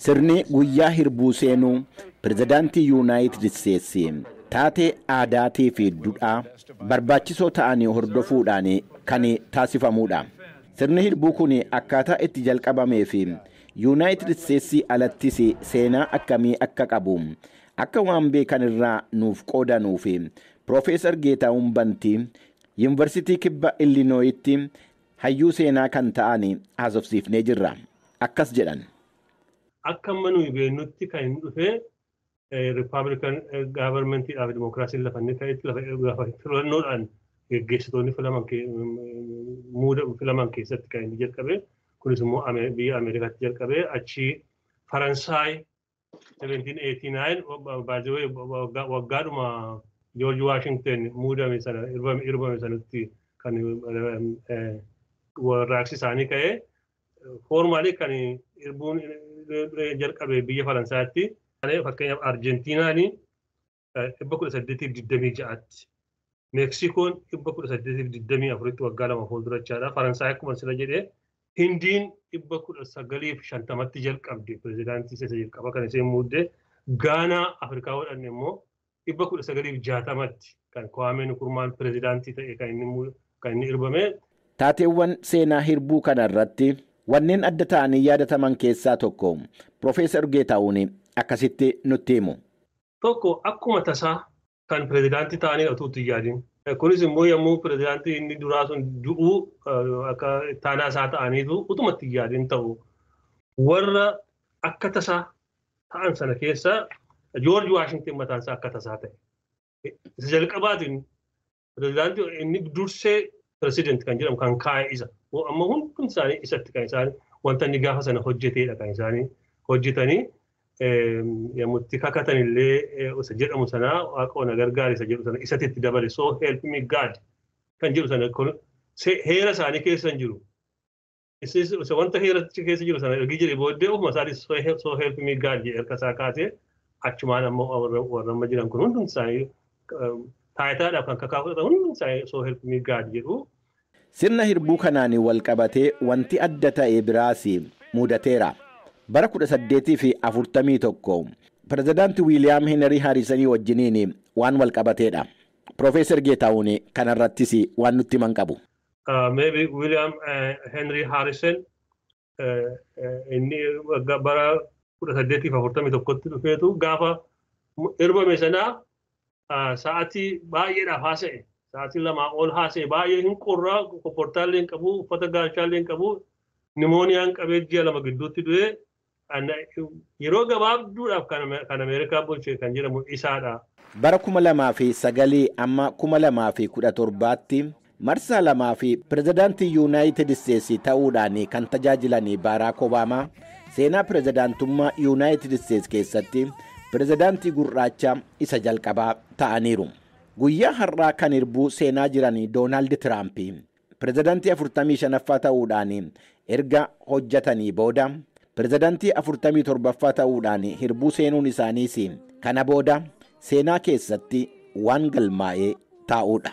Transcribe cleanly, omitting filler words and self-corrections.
Sirni guyyaa hirbuu seenuu pirezidaantii Yuunaayitid Isteetsi taatee aadaatii fi duudhaa barbaachisoo ta'anii hordofuudhaan kan taasifamudha. Sirni hirbuu kun akkaataa itti jalqabamee fi Yuunaayitid Isteetsi alattis seenaa akkamii akka qabu akka waan beekan irraa nuuf qoodanuu fi Piroofeesar Geetahuun Bantii Yuunivarsiitii Kibba Illinooyitti hayyuu seenaa kan ta'an haasofsiifnee jirra. Akkas jedhan. Akka amma nuyi beeknutti kan inni dhufee Rippaabilikan gaavarmentiidhaaf dimokiraasiin lafa inni ka'etti lafa filannoodhaan geggeessitoonni filaman muuda filaman keessatti kan inni jalqabe. Kunis immoo biyya Ameerikaatti jalqabe. Achi Faransaay 1789 baay'ee waggaadhuma George Washington muudame sana irbame sanatti kan warraaqsi isaanii ka'ee formally kan irbuun jalqabe biyya Faransaatti. Fakkeenyaaf Arjentiinaan 1826tti, Meeksikoon 1824tti waggaa 2 fuuldurachaadha. Faransaay akkuma sila jedhee, Hindiin 1950tti jalqabde pirezidaantii isa jalqaba kan isheen muudde. Gaanaa Afrikaa godhanne immoo 1960tti kan Kwaamee Nkrummaan pirezidaantii ta'e kan inni irbame. Taateewwan seenaa hirbuu kana irratti wanneen adda ta'anii yaadataman keessaa tokko Piroofeesar Geetahuun akkasitti nutti himu. Tokko akkuma tasaa kan pirezidaantii ta'anii utuu itti yaadin. Kunis immoo yommuu pirezidaantii inni duraa sun du'uu akka taanaa isaa ta'aniitu utuma itti yaadin ta'u. Warra akka tasaa ta'an sana keessa George Washington mataan isaa akka tasaa ta'e. Isa jalqabaatiin pirezidaantii inni dursee president kan jedhamu kan kaa'e isa. Amma hundum isaanii isatti kan isaan wanta inni gaafa sana hojjetedha kan isaanii hojjetanii. Yommuu itti kakatan illee isa jedhamu sana Waaqa na gargaari isa jedhu sana isatti itti dabale, "So help me God" kan jedhu sana heera isaanii keessa hin jiru. Isa wanta heera keessa jiru sana ergi jedhe booddee ofuma isaatii "So help me God" jedhe harka isaa kaasee, achumaan ammoo warra amma jiran kun hundum isaanii taayitaadhaaf kan kakaa fudhatan hundum isaanii "So help me God" jedhu. Sirna hirbuu kanaan wal qabatee wanti adda ta'e biraas mudateera. Bara 1841 pirezidaantii Wiiliyaam Henry Haarisanii wajjiniin waan wal qabateedha. Piroofeesar Geetahuun kanarrattis waan nutti himan qabu. Maybe William Henry Harrison inni bara 1841tti dhufeetu gaafa irbame sanaa sa'aatii baay'eedhaaf haasa'e. Sa'aatii 2 ol haasa'e. Baay'ee hin qorraa, kopportaallee hin qabu, uffata gaachaallee hin qabu, nimooniyaan qabee ji'a 2 gidduutti du'ee yeroo gabaabduudhaaf kan Ameerikaa bulche kan jedhamu isaadha. Bara 2009 amma 2017tti marsaa lamaa fi pirezidaantii Yuunaayitid Isteetsi ta'uudhaan kan tajaajilan Baaraak Obaamaa seenaa pirezidaantummaa Yuunaayitid Isteetsi keessatti pirezidaantii gurraacha isa jalqabaa ta'aniiru. Guyyaa har'aa kan hirbuu seenaa jiran Doonaald Tiraamp pirezidaantii 45ffaa ta'uudhaan erga hojjetanii booda pirezidaantii 47ffaa ta'uudhaan hirbuu seenuun isaaniis kana booda seenaa keessatti waan galmaa'ee taa'uudha.